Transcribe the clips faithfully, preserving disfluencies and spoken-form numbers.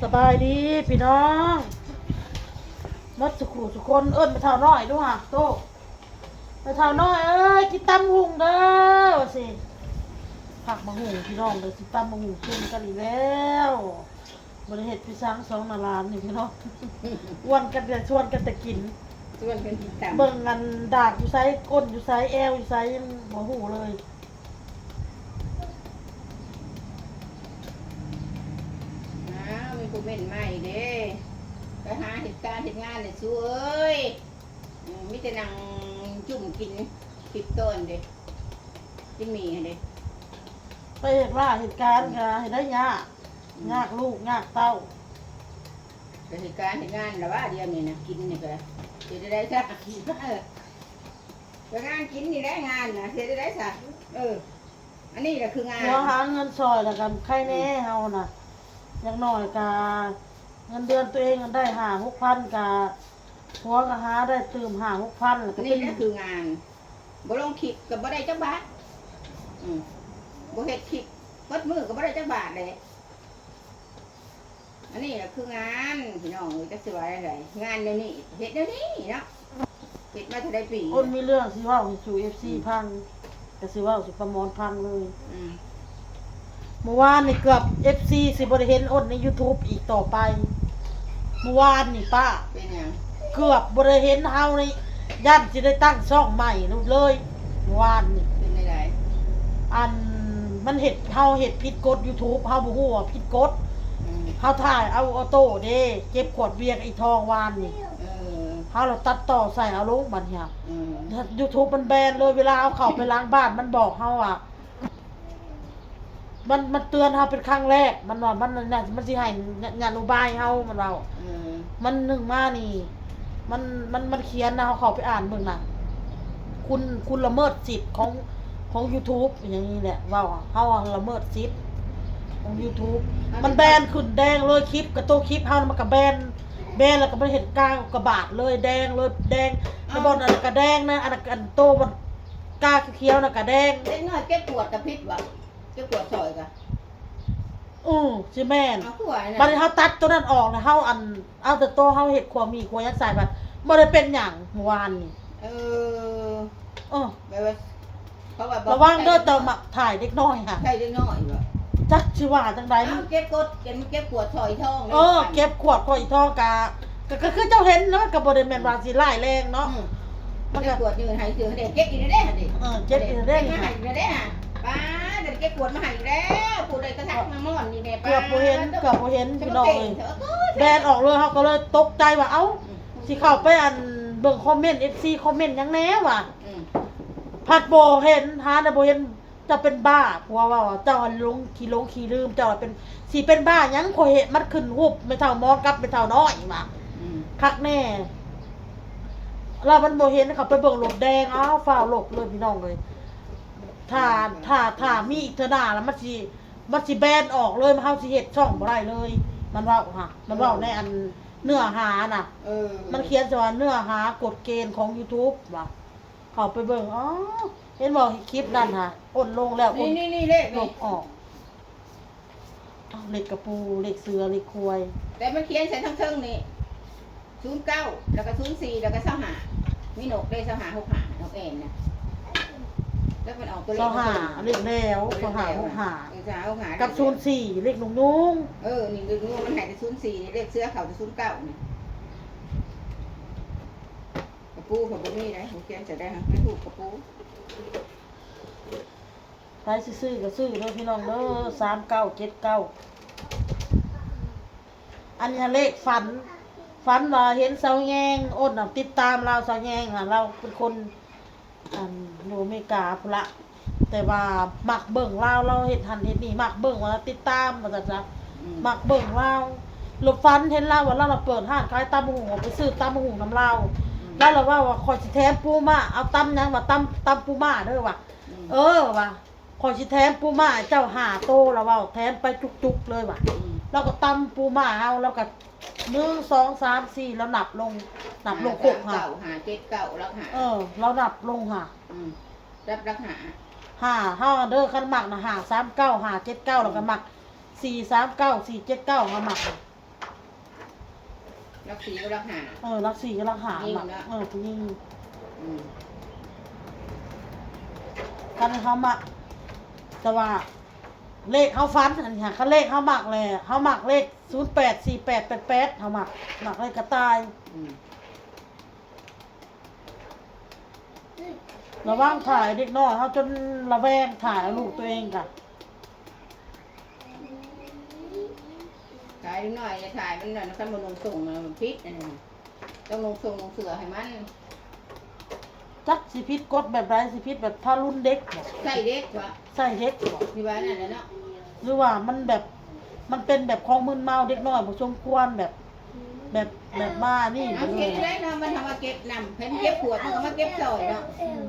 สบายดีพี่น้อง หมดสุขุสุคน เอิ้นแม่เฒ่าน้อยดูหะโต แม่เฒ่าน้อยเอ้ย กินตำหุงเด้อ ว่าสิ ผักมะหุงพี่น้องเด้อ สิตำมะหุงกินกันอีกแล้ว บ่ได้เฮ็ดพี่ช้างสองหน้าหลานนี่พี่น้อง อ้วนกันแต่ชวนกันแต่กิน ชวนกันกินตำ เบิ่งอันดากอยู่ไส ก้นอยู่ไส แอวอยู่ไส ยังบ่ฮู้เลย อ้าว มีผู้เม้นมาอีกเด้ ไปหาเฮ็ดการเฮ็ดงานเลยสู้เอ้ย อืม มีแต่นั่งจุ่มกินคลิปต้นเด้ กินหมี่หั่นเด้ ไปเฮ็ดว่าเฮ็ดการก็เฮ็ดได้ยาก อืม ยากลูกยากเต้า ไปเฮ็ดการเฮ็ดงานแล้วว่าเดี๋ยวนี้นะ กินนี่ก็เฮ็ดได้จ้ะ เออ ไปงานกินนี่ได้งานนะ เฮ็ดได้ซะ เออ อันนี้แหละคืองาน ผัวหาเงินซอยแล้วกัน ใครแน่เฮาน่ะ อย่างน้อยกะ เงินเดือนตัวเองได้ห้าหกพันกะ ผัวก็หาได้ตื่มห้าหกพัน แล้วก็ นี่แหละคืองาน บ่ลงคลิปก็บ่ได้จักบาท อืม บ่เฮ็ดคลิปเบิดมื้อก็บ่ได้จักบาทเลย อันนี้แหละคืองาน พี่น้องเอ้ย จักสิว่าจั่งใด งานแนวนี้ เฮ็ดแนวนี้เนาะ เฮ็ดมาเท่าใดปี อ้นมีเรื่องสิเว้าให้สู่ เอฟซี อืม ฟัง ก็สิเว้าสู่ป้ามอนฟังเลย อืม เมื่อวานนี่เกือบ เอฟซี สิบ่ได้เห็นอ้นใน YouTube อีกต่อไป เมื่อวานนี่ป้า เป็นหยัง เกือบบ่ได้เห็นเฮานี่ ย่านสิได้ตั้งช่องใหม่เลย เมื่อวานนี่ เป็นจั่งใด อัน มันเฮ็ด เฮาเฮ็ดผิดกฎ YouTube เฮาบ่ฮู้ว่าผิดกฎ อืม เฮาถ่ายเอาออโต้เด้ เก็บขวดเบียร์กับอีทองวานนี่ เออ เฮาละตัดต่อใส่เอาลงบัดนี้ อืม YouTube มันแบนเลย เวลาเอาเข้าไปหลังบ้านมันบอกเฮาว่า มัน มันเตือนเฮาเป็นครั้งแรก มันว่ามันน่ะ มันสิให้ยะ ยะอุบายเฮา มันเว้า เออ มันหนึ่งมานี่ มัน มัน มันเขียนนะ เฮาเข้าไปอ่านเบิ่งน่ะ คุณ คุณละเมิดสิทธิ์ของ ของ YouTube อย่างนี้แหละ เว้า เฮาละเมิดสิทธิ์ของ YouTube มันแบนขึ้นแดงเลย คลิปกับตัวคลิปเฮามันก็แบน แบนแล้วก็มันเห็นกากบาทเลย แดงเลย แดง แล้วบ่อนอันนั้นก็แดงนะ อันนั้น อันโตมันกาเขียวๆน่ะก็แดง เด็กน้อยเก็บขวดก็ผิดวะ เก็บขวดซอยกะ อือ สิแม่น เอาขวดน่ะ บัดนี้เฮาตัดตัวนั้นออกแล้วเฮาอัน เอาแต่ตัวเฮาเฮ็ดขวดหมี่ขวดหยังใส่บัด บ่ได้เป็นหยังเมื่อวานนี่ เออ เออ แบบว่า เขาว่าบอก ระวังเด้อ แต่มักถ่ายเด็กน้อยค่ะ ใช่เด็กน้อยบ่ จักสิว่าจั่งใด เอาเก็บกด เก็บ เก็บขวดซอยทอง เออ เก็บขวดซอยทองกะ ก็ ก็คือเจ้าเห็นแล้วมันก็บ่ได้แม่นว่าสิร้ายแรงเนาะ อืม มันก็ เก็บขวดอยู่ให้ซื้อให้เด็ก เก็บอีกแล้วเด้ เออ เก็บอีกแล้วเด้ เก็บมาให้อีกแล้วเด้ ป้า เดี๋ยวเก็บขวดมาให้อีกแล้ว ผู้ใดก็ทักมาม่อนนี่แม่ ป้า เกือบบ่เห็น เกือบบ่เห็นพี่น้องเอ้ย แบนออกเลย เฮาก็เลยตกใจว่า เอ้า อืม สิเข้าไปอันเบิ่งคอมเมนต์ เอฟซี คอมเมนต์หยังแหน่วะ อืม พัดบ่เห็น หาน่ะบ่เห็น เจ้าเป็นบ้า ผัวว่า เจ้าหั้นหลง ขี้หลงขี้ลืม เจ้าเป็น สิเป็นบ้าหยัง ข้อยเห็นมันขึ้นรูปแม่เฒ่ามอนกับแม่เฒ่าน้อยว่า อืม คักแน่ แล้วมันบ่เห็น เขาไปเบิ่งรถแดง อ้าว ฟ้าวลบเลยพี่น้องเอ้ย ถ้า อืม ถ้า ถ้ามีอีกเทื่อหน้าแล้วมันสิ มันสิแบนออกเลย เฮาสิเฮ็ดช่องบ่ได้เลย มันเว้าค่ะ มันเว้า เออ ในอันเนื้อหาน่ะ เออ มันเขียนว่าเนื้อหากฎเกณฑ์ของ YouTube ว่ะ เข้าไปเบิ่ง อ๋อ เห็นบ่คลิปนั่นหะ อ้นลงแล้ว นี่ อ้น นี่ นี่เลขนี่ ลบออก เอาเลขกระปู เลขเสือ เลขควาย แต่มันเขียนใส่ทั้งเทิงนี่ ศูนย์เก้า แล้วก็ ศูนย์สี่ แล้วก็ ซาวห้า มีนกได้ ซาวห้า หกห้า นกแอ่นน่ะ แล้วมันออกตัวเลข ซาวห้า เลขแล้ว เลขแล้ว ซาวห้า หกห้า เออ ซาวห้า หกห้า กับ เลขแล้ว ศูนย์สี่ เลขหนุ่งๆ เออ นี่เลขหนุ่ง มันให้แต่ ศูนย์สี่ นี่เลขเสือเข้าแต่ ศูนย์เก้า นี่ กระปูเขาบ่มีได้ เขาเขียนใส่ได้ฮะ ไม่ถูกกระปู ไผสิซื้อก็ซื้อเด้อพี่น้องเด้อ สามเก้าเจ็ดเก้า อันนี้เลขฝัน ฝันว่าเห็นสาวแยง อ้นน่ะติดตามลาว สาวแยงน่ะ ลาวเป็นคน อัน อยู่อเมริกาพุ้นละ แต่ว่ามักเบิ่งลาว ลาวเฮ็ดหั้นเฮ็ดนี่ มักเบิ่งว่าติดตามว่าซั่นซะ อืม มักเบิ่งลาว แล้วฝันเห็นลาวว่าลาวน่ะเปิดร้านขายตำบักหุ่ง ไปซื้อตำบักหุ่งนำลาว อืม ลาวละว่า ว่า "ข้อยสิแถมปูม้า เอาตำหยัง?" ว่า "ตำ ตำปูม้าเด้อ" ว่ะ อืม เออ ว่ะ "ข้อยสิแถมปูม้าให้เจ้าห้าโต" ลาวเว้า แถมไปจุกๆเลยว่ะ อืม ลาวก็ตำปูม้าเอา ลาวก็ หนึ่ง สอง สาม สี่ ลาวนับลง นับลงครบ ห้า สามเก้า ห้า เจ็ด เก้า หลักห้า เออ ลาวนับลง ห้า อืม รับหลักห้า ห้า เฮาเด้อ คันมักน่ะ ห้า สาม เก้า ห้า เจ็ด เก้า แล้วก็มัก สี่ สาม เก้า สี่ เจ็ด เก้า เฮามัก หลักสี่กับหลักห้า เออหลักสี่กับหลักห้า ยิ่ง มัก เนาะ เออผู้หญิง อืม คันเขามัก แต่ว่า เลขเขาฝันอันนี้ค่ะคันเลขเขามักเลยเขามักเลขศูนย์แปดสี่แปดแปดแปดเขามักมักเลขกระต่าย อืม ระวังถ่ายเด็กน้อยเขาจนระแวงถ่ายเอาลูกตัวเองกะ ถ่ายเด็กน้อยอย่าถ่ายมันนั่นคันบ่นุ่งส่งนะมันผิดอันนั้นน่ะต้องนุ่งส่งนุ่งเสื้อให้มัน จักสิผิดกฎแบบใดสิผิดแบบทารุณเด็กบ่ ใส่เด็กวะ ใส่เด็กบ่ ที่ว่านั่นแหละเนาะ หรือว่ามันแบบมันเป็นแบบของมึนเมาเด็กน้อยบ่สมควรแบบ แบบแบบมานี่ เอาเก็บได้เนาะมันทำมาเก็บนำเพิ่นเก็บขวดมันก็มาเก็บซอยเนาะ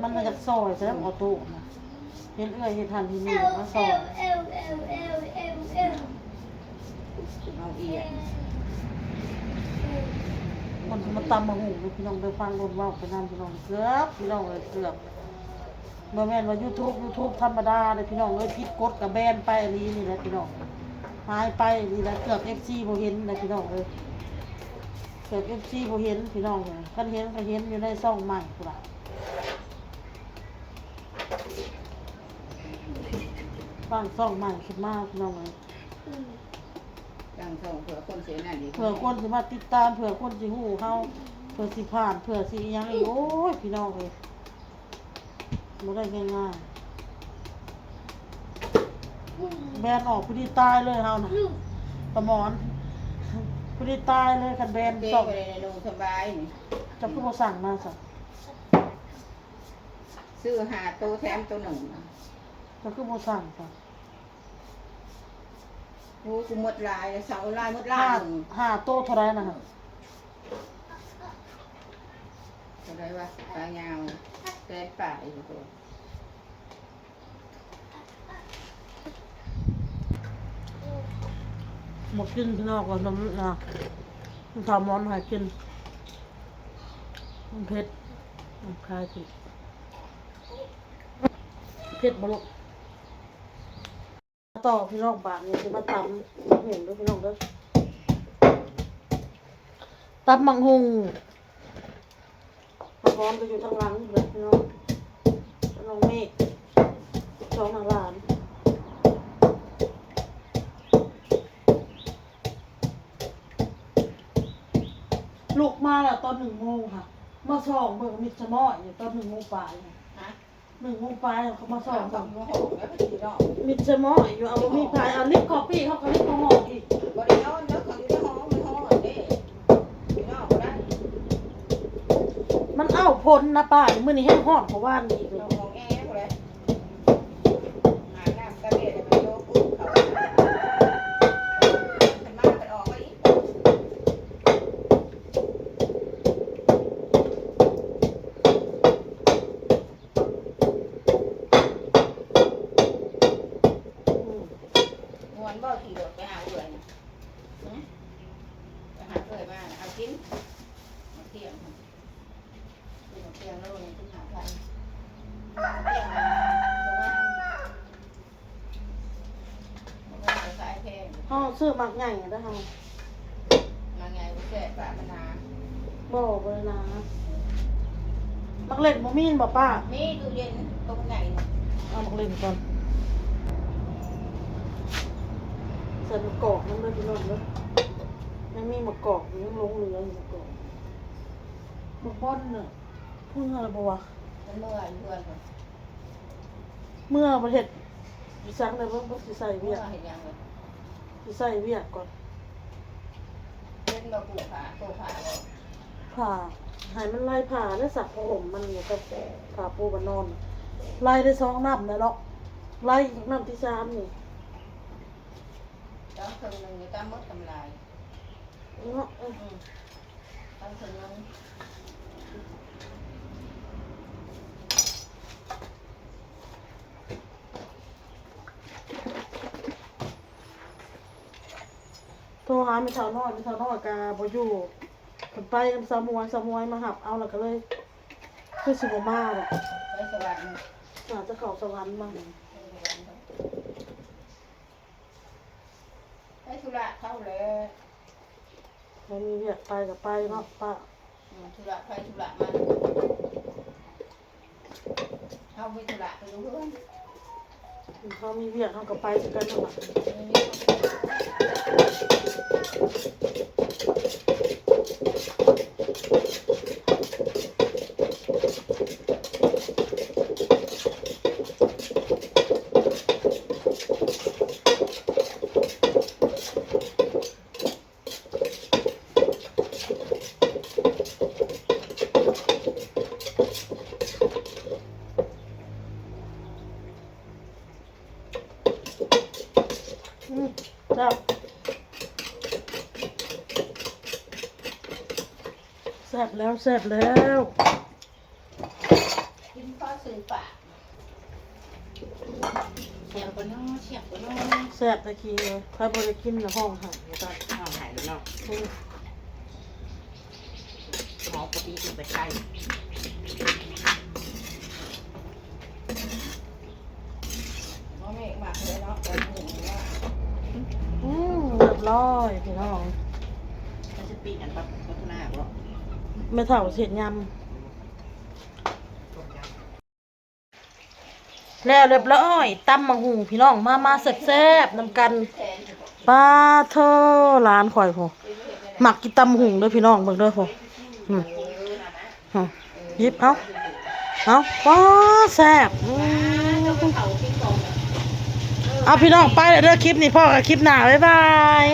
มันมาจากซอยใช่ไหมออโต้นะเห็นเอื้อยเห็นทันที่นี่มาซอย เอาเอียง คนมาตำมาหุงพี่น้องไปฟังโดนเว้าไปนำพี่น้องเกือบพี่น้องเลยเกือบบ่แม่นว่า YouTube YouTube ธรรมดาเลยพี่น้องเลยผิดกฎกับแบนไปอันนี้นี่แหละพี่น้องหายไปอันนี้แหละเกือบ เอฟซี บ่เห็นนะพี่น้องเลยเกือบ เอฟซี บ่เห็นพี่น้องเลยคันเห็นก็เห็นอยู่ในช่องใหม่พุ้นล่ะตั้งช่องใหม่ขึ้นมาพี่น้องเลย ตั้งช่องเผื่อคนเสียนั่นอีก เผื่อคนสิมาติดตามเผื่อคนสิฮู้เฮาเผื่อสิผ่านเผื่อสิอิหยังอีกโอ้ยพี่น้องเอ้ยบ่ได้ง่ายๆแบนออกผู้นี้ตายเลยเฮานะตะหมอนผู้นี้ตายเลยคันแบน เจ๊ สอง ไปเลยในโรงสบายนี่ เจ้าคือบ่สั่งมาซะ ซื้อห้าตัวแถมตัวหนึ่ง เจ้าคือบ่สั่งซะ โอ้กูหมดหลายเลยเสาหลายหมดห ห้า ลายหนึ่ง ห้าโตเท่าไรนะคะ เท่าไรวะขายาวแสนปลายอยู่ตัว บ่กินพี่น้องก็นมนะมันทำร้อนให้กินมันเผ็ดมันคลายสิเผ็ดบ่ลูก ต่อพี่น้องบาดนี้สิมาตำหมักหุ่งเด้อพี่น้องเด้อตำหมักหุ่ง หมักหอมก็อยู่ทางหลังเด้อพี่น้องน้องเมฆสองหน้าหลานลูกมาแล้วตอนหนึ่งโมงค่ะมาส่องเบิ่งมิดสมอยอยู่ตอนหนึ่งโมงปลายค่ะ ฮะ หนึ่งโมงปลายเขามาสอน สองโมงหกแล้วก็ดีเนาะ มิดสมออยู่เอาบ่มีพายเอาลิฟต์คอฟฟี่เขาก็ลิฟต์มาหอกอีก บ่ได้นอนแล้วเขาอยู่ในห้องในห้องเด้อยู่นอกบ่ได้ มันเอาพ้นนะป้ามื้อนี้แห้งฮ้อนกว่าว่านอีก นอนห้องแอร์บ่ได้อาบน้ำตะเวนแล้วก็โยกปุ๊บเขาขึ้นมากันออกมาอีก ม่วนบ่ขี่รถไปหาเอื้อยน่ะหึไปหาเอื้อยมาน่ะเอากินมาเที่ยงกินมาเที่ยงแล้วเนี่ยกินหาไทยเที่ยงมาประมาณประมาณขายแพง เฮาซื้อหมากใหญ่นะเฮา มาไงบ่แซ่บปะมันหนา บ่บ่หนาหมากเล่นบ่มีบ่ป้า มีตู้เย็นตรงไหนน่ะ เอาหมากเล่นก่อนใส่หมากกอกนำเด้อพี่น้องเด้อยังมีหมากกอกอยู่ยังหลงเหลืออยู่หมากกอกหมากบอนน่ะเพิ่งอะไรบ่วะ มันเมื่ออยู่เพื่อนก่อน เมื่อประเทศอีสังเลยเพิ่นสิใส่ เมื่ เวี อย เห็นยังเลย สิใส่เวียกก่อน เล่นบ่ปูผ้าปูผ้าบ่ ผ้าให้มันไล่ผ้าและสักผ้าห่มมันอยู่กับผ้าปูบานนอนไล่ได้สองน้ำแล้วเนาะไล่อีกน้ำที่สามนี่ ต้องเพิ่งหนึ่งนี่ก็หมดกำไร เนาะเออ อืมต้องเพิ่งหนึ่ง โทรหาแม่เฒ่าน้อยแม่เฒ่าน้อยก็บ่อยู่เพิ่นไปนำสาวมวยสาวมวยมาหับเอาแล้วก็เลยคือสิบ่มาดอก ไปสวรรค์ น่าจะเข้าสวรรค์มั้ง ไปสวรรค์ไปธุระเข้าเลย บ่มีเวียกไปก็ไปเนาะป้า อืม ธุระไผธุระมัน เฮามีธุระไปอยู่เฮือน เฮามีเวียกเฮาก็ไปคือกันนั่นล่ะ อืม แซ่บ แซ่บแล้ว แซ่บแล้ว กินข้าวซื้อปาก เสียงปะน้อ เสียงปะน้อ แซ่บตะกี้เลย ใครบ่ได้กินน่ะฮ้องไห้ แล้วก็เอาหายแล้วเนาะ อืม หมอกะปิลงไปใส่ บ่แม่นหมักเลยเนาะ ตอนนี้ว่า อืม เรียบร้อยพี่น้อง มันจะปิ้งอันปะ ปะทูน่าบ่ แม่เฒ่าเฮ็ดยำ แล้วเรียบร้อย ตำบักหุ่งพี่น้อง มา มาแซ่บๆนำกัน ปาโธ่ หลานข่อยพุ้น มักกินตำบักหุ่งเด้อพี่น้อง เบิ่งเด้อพุ้น อืม อืม หยิบเอา เอา ป๊า แซ่บ อืม เอาพี่น้องไปแล้วเด้อ คลิปนี้พ้อกันคลิปหน้า บ๊ายบาย